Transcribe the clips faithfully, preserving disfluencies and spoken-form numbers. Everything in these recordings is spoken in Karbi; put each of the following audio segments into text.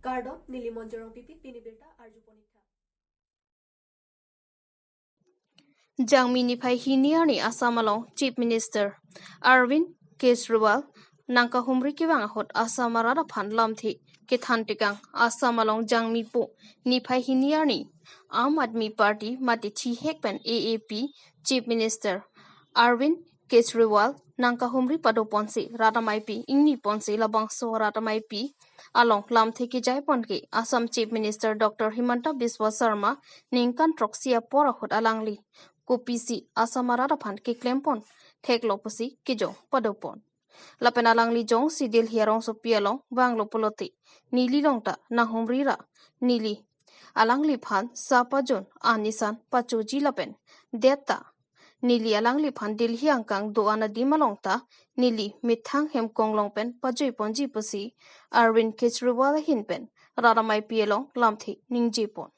Kardom, neli Monjorong Pipi, pini birta arju ponikha. Jangmi niphai hini arni Assam along Chief Minister Arvind Kejriwal nangkahumri kevang ahut Assam arat aphan lamthe kethan tekang. Assam along Jangmi po niphai hini arni Aam Aadmi Party mate thihek pen A A P Chief Minister Arvind Kejriwal nangkahumri padoponsi rat ameipi ingniponsi labangso rat ameipi along lamthe kejaipon ke Assam Chief Minister Doctor Himanta Biswa Sarma ningkan throksi apor ahut alangli kopisi Assam arat aphan keklempon theklo pusi kejong padopon. Lapen alangli jongsi Delhi arongsopi along vanglo pulote neli along ta nanghumri ra neli alangliphan sa pajun anisan pachoji lapen det ta neli alangliphan Delhi angkang do-an adim along ta neli methang hem konglong pen pajoiponji pusi Arvind Kejriwal ahin pen rat ameipi along lamthe ningjepon.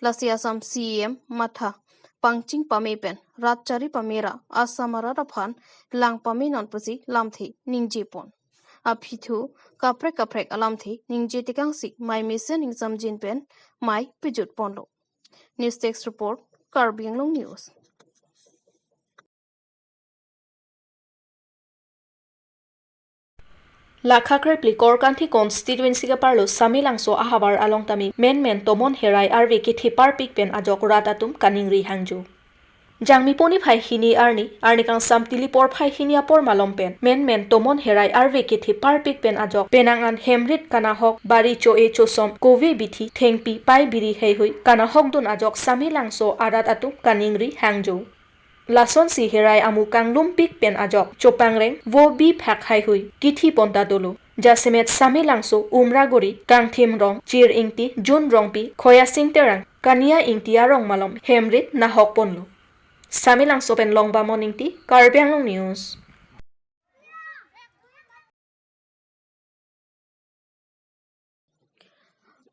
Lasi Assam C E M matha pangching pame pen rat chari pame ra Assam arat aphan lang pamenon pusi lamthe ningjepon. Aphi thu kaprek kaprek alamthe ningje tekangsi mei mesen ingsamjin pen mei pejutponlo. News Desk Report, Karbi Anglong News. Lakha krephli Korkanthi constituency keparlo Samelangso ahavar along tame menmen tomon herai arve kethe parpik pen ajok rat atum kaningri hangjo. Jangmi po niphai hini arni, arni kangsam tili porphai hini apor malom pen menmen tomon herai arve kethe parpik pen ajok penang an hemrit kanahok bari cho-e chosom kove bithi thengpi pai biri heihui kanahokdun ajok Samelangso arat atum kaningri hangjo. Lasonsi herai amu kanglumpik pen ajok chopangreng vo bi phak heihui kithipon ta dolo. Jasemet Samelangso, Umragori, Kangthim Rong, Chir Ingti, Jun Rongpi, Khoyasing Terang, Kania Ingti arong malom hemrit nahokponlo. Samelangso pen Longbamon Ingti, Karbi Anglong News.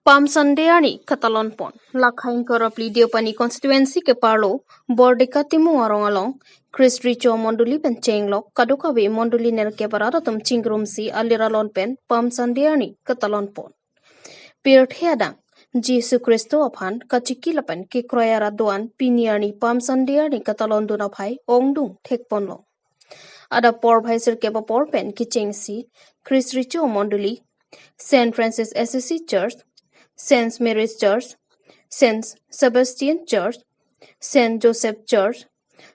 Palm Sunday arni katalonpon. Lakha ingkoi ra phli Deopani constituency keparlo Bordeka Timung arong along Christ Recho mondoli pen chenglok kadokave mondoli nerkep arat atum chingrumsi alir alon pen Palm Sunday arni katalonpon. Pirthe adang Jisu Khristo aphan kachiki lapen kekroi arat do-an pini arni Palm Sunday arni katalondun aphai ongdung thekponlo. Adap porphai sirkep apor pen kechengsi Christ Recho mondoli, Saint Francis Assisi Church, Saint Mary's Church, Saint Sebastian Church, Saint Joseph Church,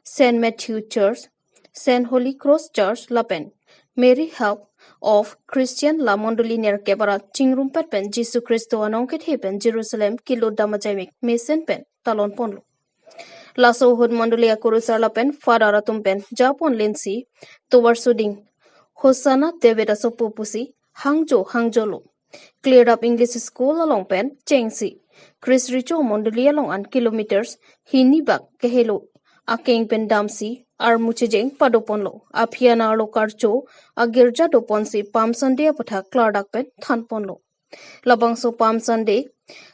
Saint Matthew Church, Saint Holy Cross Church lapen Mary Help of Christian la mondoli nerkep arat chingrumpet pen Jisu Khristo anong kethe pen Jerusalem kelutdam ajaimek mesen pen talonponlo. Laso ahut mondoli akurusar lapen father atum pen japon lensi tovar suding Hosanna David asopo pusi hangjo hangjolo. Cleared up English School along pen chengsi Christ Recho mondoli along an kilometers hini bak kehelo akeng pen damsi armu chejeng padoponlo. Aphi an arlo karcho agirja doponsi Palm Sunday aputhak klardak pen thanponlo. Labangso Palm Sunday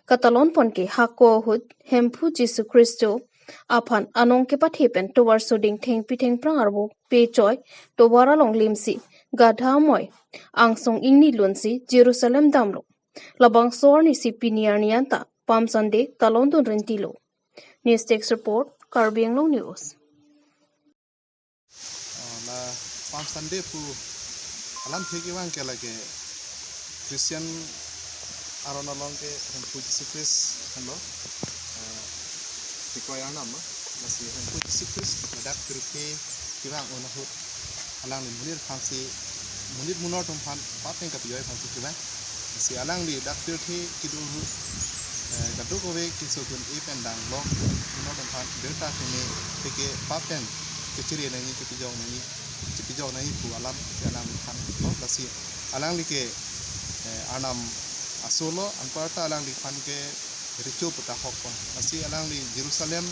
katalonpon ke hako ahut Hemphu Jisu Khristo aphan anong kepathe pen tovar suding thengpi thengphrang arvo pechoi tovar along limsi gadha amoi angsong ingni lunsi Jerusalem damlo. Labangso arnisi pini arni anta Palm Sunday talondun rentilo. News Desk Report, Karbi Anglong News. Oh, la Palm Sunday pu alamthe kevang ke lake Christian aron along ke Hemphu Jisu Christ henlo, eh, kekroi arnam, no? Lasi Hemphu Jisu Christ ladak pirthe kevang ahut alangli monit aphansi, monit munor atum aphan pap pen kapejoi aphansi kevang. Lasi alangli dak pirthe kedo ahut, eh, kadokave keso kun-e pen dang lok munor atum aphan birta keme peke pap pen kechere nangji, kepejok nangji, kepejok nangji pu alam ke alangphan lo. Lasi alangli ke, eh, arnam asolo, anparta alangliphan ke Recho puta hokpon. Lasi alangli Jerusalem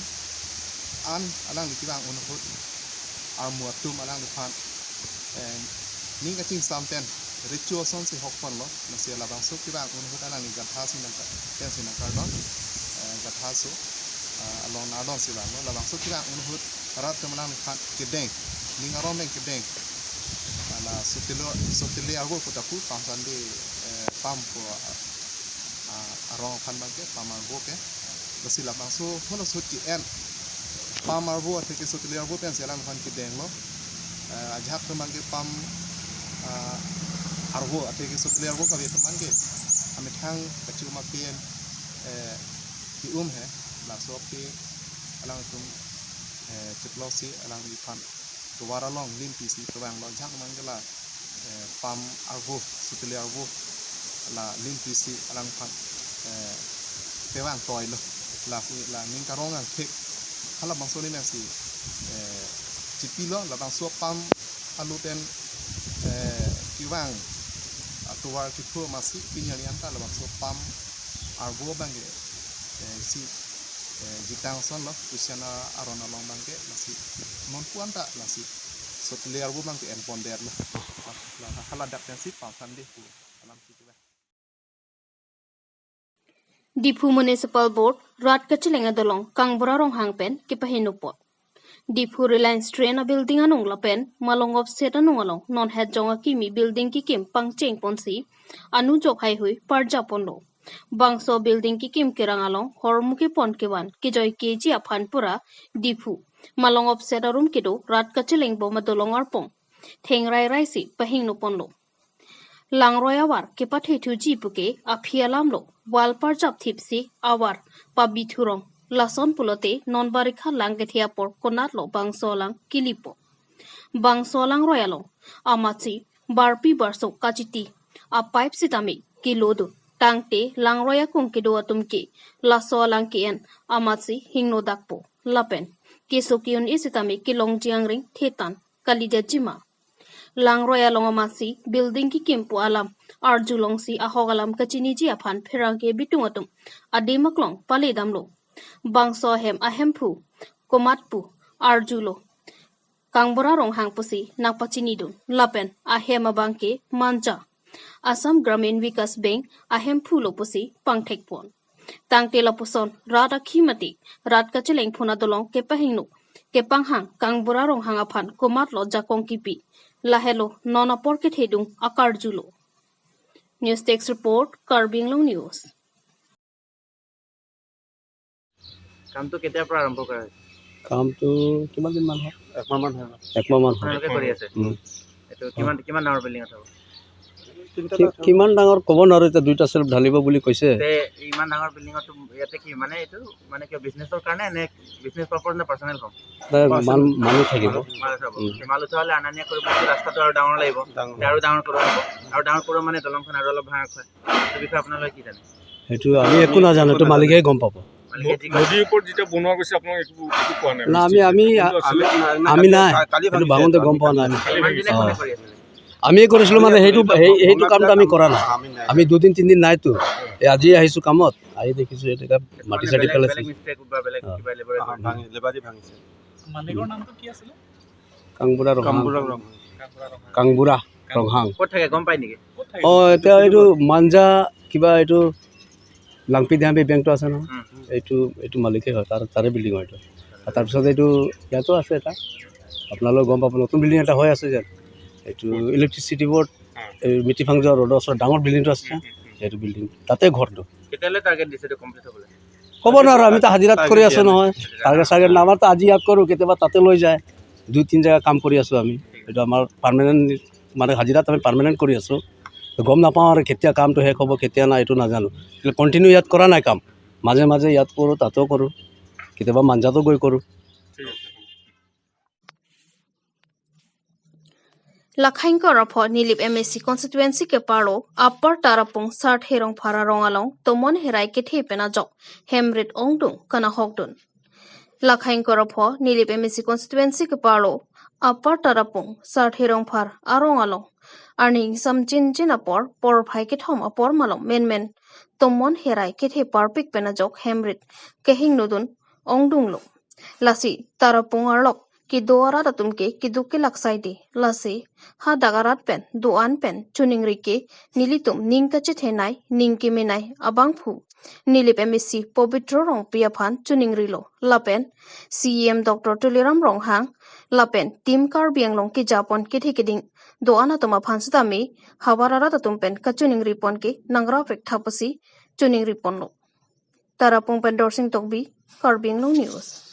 an alangli kevang ahut armu atum alangliphan, eh, ning kachingsam pen Recho asonsi hokponlo. Lasi labangso kevang ahut alangli gadha si nangka, pensi nangkardon, eh, gadha so, ah, along nangdonsi vanglo. Labangso kevang ahut rat atum alangliphan kedeng, ning aron pen kedeng. Ala sotelo, sotele arvo puta pu Palm Sunday, eh, Palm pu, ah, ah, arong aphan abangke pam arvo ke. Lasi labangso halaso ahut ke-en pam arvo atheke soteli arvo pensi alangphan kedenglo. Eh, ajahak atum abangke pam, ah, arvo atheke soteli arvo kave atum abangke amethang kachimapen, eh, ke-um he. Laso ape alangtum, eh, cheploksi alangphan tovar along lim pisi kevanglo, ajahak abangke la, eh, pam arvo, soteli arvo la lim pisi alangphan, eh, pevang toilo. La, la ning karong angthek halabangso aning pensi, eh, chipilo. Labangso pam aluten, eh, kevang atovar kephu amatsi pini arni anta labangso pam arvo abangke, eh, si, eh, jitang asonlo, Kusiana aron along abangke, lasi nonpu anta lasi soteli arvo abangke enpondetlo. La, la, haladak pensi pam sande pu alam si kevang. Diphu Municipal Board rat kacheleng adolong Kangbura Ronghang pen kepahingno apot. Diphu Reliance Train a-building anung lapen Malong Offset anung along non het jong akimi building kekim pangcheng ponsi anujok haihui parjap ponlo. Bangso building kekim kerang along hormu kepon kevan kejoi keji aphan pura Diphu Malong Offset arum kedo rat kacheleng bom adolong arpong thengrai raisi pahingno ponlo. Langroi avar kepathethuji puke aphi alamlo wall parjap thipsi avar pabithurong. Lason pulote non barikha lang kethe apor konatlo bangso alang kilipo. Bangso langroi along amatsi barpi barsok kachiti a-pipe sitame kelodun. Tangte langroi akung kedo atum ke laso alang ke-en amatsi hingnodakpo. Lapen keso ke-un-e sitame kelongji angring thetan kalidetji ma. Langroi along amatsi building kekim pu alam arjulongsi ahok alam kachiniji aphan pherangke bitung atum adim aklong paledamlo. Bangso ahem ahemphu komat pu arjulo, Kangbura Ronghang pusi nangpachinidun. Lapen ahem abangke Manja, Assam Gramin Vikas Bank ahemphulo pusi pangthekpon. Tangte lapuson rat akhi mati rat kacheleng phun adolong kepahingno kepanghang Kangbura Ronghang aphan komatlo jakong kipi, lahelo non apor kethedung akarjulo. News Desk Report, Karbi Anglong News. কামটো কেতিয়াৰ পৰা আৰম্ভ কৰা হৈছে? কামটো কিমান দিন মান হ'ল? একমাহ মান হ'ল। একমাহ মান হ'ল। আপোনালোকে কৰি আছে? উম। এইটো কিমান, কিমান ডাঙৰ বিল্ডিং এটা হ'ব? তিনিটা কি-, এটা। কিমান ডাঙৰ ক'ব নোৱাৰো, এতিয়া দুইটা শ্লেব ঢালিব বুলি কৈছে। তে ইমান ডাঙৰ বিল্ডিঙত ইয়াতে কি মানে এইটো মানে কিয় বিজনেছৰ কাৰণে নে বিজনেছ পাৰপজ নে পাৰ্চনেল হ'ম? নাই, মান-, মানুহ থাকিব। মানুহ হ'ব। উম। মানুহ হ'লে অনা নিয়া কৰিব, ৰাস্তাটো আৰু ডাঙৰ লাগিব। ডাঙৰ। তে আৰু ডাঙৰ কৰিব লাগিব। আৰু ডাঙৰ কৰিব মানে দলংখন আৰু অলপ ভাঙা হয়। এইটো বিষয়ে আপোনালোকে কি জানে? সেইটো আমি একো নাজানো, এইটো মালিকে গম পাব। মালিকে যি কয়। নদীৰ ওপৰত যেতিয়া বনোৱা গৈছে, আপোনালোকে একো, একো কোৱা নাই? না, আমি, আমি, কোনটো আছিলে? আমি, আমি নাই। কালি এইটো ভাঙিছে, ভাঙোতে গম পোৱা নাই আমি। কালি ভাঙিছে। অ। কোনে কৰি আছিলে? আমিয়ে কৰিছিলো মানে, সেইটো, সেই, সেইটো কামটো আমি কৰা নাই। আমি নাই। আমি দুদিন, তিনদিন নাইতো। এই আজি আহিছো কামত, আহি দেখিছো এনেকা মাটি চাটি বেলেগ, পেলাইছে। বেলেগ মিস্ত্ৰীয়ে কোনোবা বেলেগ অ। কিবা লেবাৰে অ, ভাঙি-, লেবাৰে ভাঙিছে। মালিকৰ নামটো কি আছিলে? কাংবুঢ়া ৰংহাং। কাংবুঢ়া ৰংহাং। কাংবুঢ়া ৰংহাং। কাংবুঢ়া ৰংহাং। ক'ত থাকে গম পাই নেকি? ক'ত থাকে? অ, এতিয়া এইটো মাঞ্জা কিবা এইটো লাংপি ধামপি বেংকটো আছে নহয়? উম। এইটো, এইটো মালিকে হয়, তাৰ, তাৰে বিল্ডিং হয় এইটো। আৰু তাৰপিছত এইটো ইয়াতো আছে এটা, আপোনালোকে গম পাব, নতুন বিল্ডিং এটা হৈ আছে যেন, এইটো ইলেক্ট্ৰিচিটি বৰ্ড, উম। এই মিটিফাংজা ৰোডৰ ওচৰত ডাঙৰ বিল্ডিংটো আছে, উম, উম, উম। সেইটো বিল্ডিং, তাতে ঘৰটো। কেতিয়ালৈ টাৰ্গেট দিছে এইটো কমপ্লিট হ'বলৈ? ক'ব নোৱাৰো, আমিতো হাজিৰাত কৰি আছো নহয়। টাৰ্গেট চাৰ্গেট নাই, আমাৰতো আজি ইয়াত কৰো, কেতিয়াবা তাতে লৈ যায়। দুই তিন জেগা কাম কৰি আছো আমি। এইটো আমাৰ পাৰ্মানেণ্ট, মানে হাজিৰাত আমি পাৰ্মানেণ্ট কৰি আছো। তো গম নাপাওঁ আৰু কেতিয়া কামটো শেষ হ'ব, কেতিয়া নাই, এইটো নাজানো। কিন্তু কণ্টিনিউ ইয়াত কৰা নাই কাম। মাজে মাজে ইয়াত কৰো, তাতো কৰো, কেতিয়াবা মাঞ্জাতো গৈ কৰো। Lakhaingkor apho Nilip M A C constituency keparlo Upper Tarapung Sarthe Rongphar arong along tomon herai kethe pen ajok hemrit ongdung kanahokdun. Lakhaingkor apho Nilip M A C constituency keparlo Upper Tarapung Sarthe Rongphar arong along arni ingsamjinjin apor porphai kethom apor malom menmen tomon herai kethe parpik pen ajok hemrit kehingnodun ongdunglo. Lasi Tarapung arlok kedo arat atum ke keduk kelak saide. Lasi hadak arat pen do-an pen choningri ke nelitum ning kachethenei, ning kemenei abangphu Nilip M A C Pobitro Rongpi aphan choningrilo. Lapen C E M Doctor Tuliram Ronghang lapen Team Karbi Anglong kejapon kethe keding do-an atum aphan sitame havar arat atum pen kachoningripon ke nangrap rek tha pusi choningri ponlo. Tarapung pen Dorsing Tokbi, Karbi Anglong News.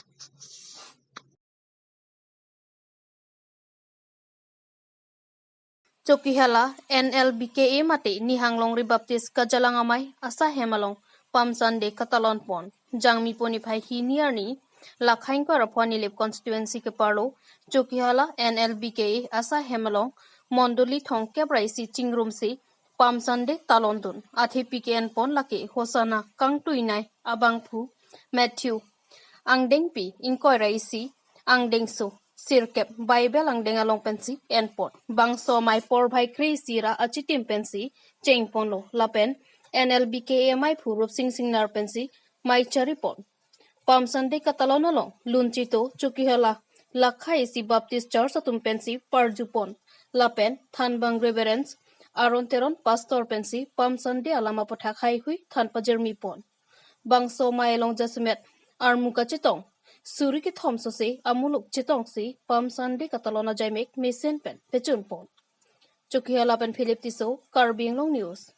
Chokihola N L B K A mate Nihang Longri Baptist Kajalang Amei asahem along Palm Sunday katalon pon. Jangmi pon niphai hini arni Lakhaingkor aphuan Nilip constituency keparlo Chokihola N L B K A asahem along mondoli thomkep ra isi chingrumsi Palm Sunday talon dun. Athe P K N pon lake Hosanna kangtuinei abangphu Matthew angdengpi ingkoi ra isi angdengso sirkep Bible angdeng along pensi enpon. Bangso amei porphai kre-isi ra achitim pensi chengponlo lapen N L B K A ameiphu Rupsing Singnar pensi mei charipon. Palm Sunday katalon along Lunchito Chokihola Lakha isi Baptist Church atum pensi parjupon. Lapen Thanbang Reverend Aaron Teron Pastor pensi Palm Sunday alam aputhak haihui than pajirmipon. Bangso amei along jasemet armu kachetong suri kethom sose amuluk chetongsi Palm Sunday katalon ajaimek mesen pen pechunpon. Chokihola pen Philip Tisso, Karbi Anglong News.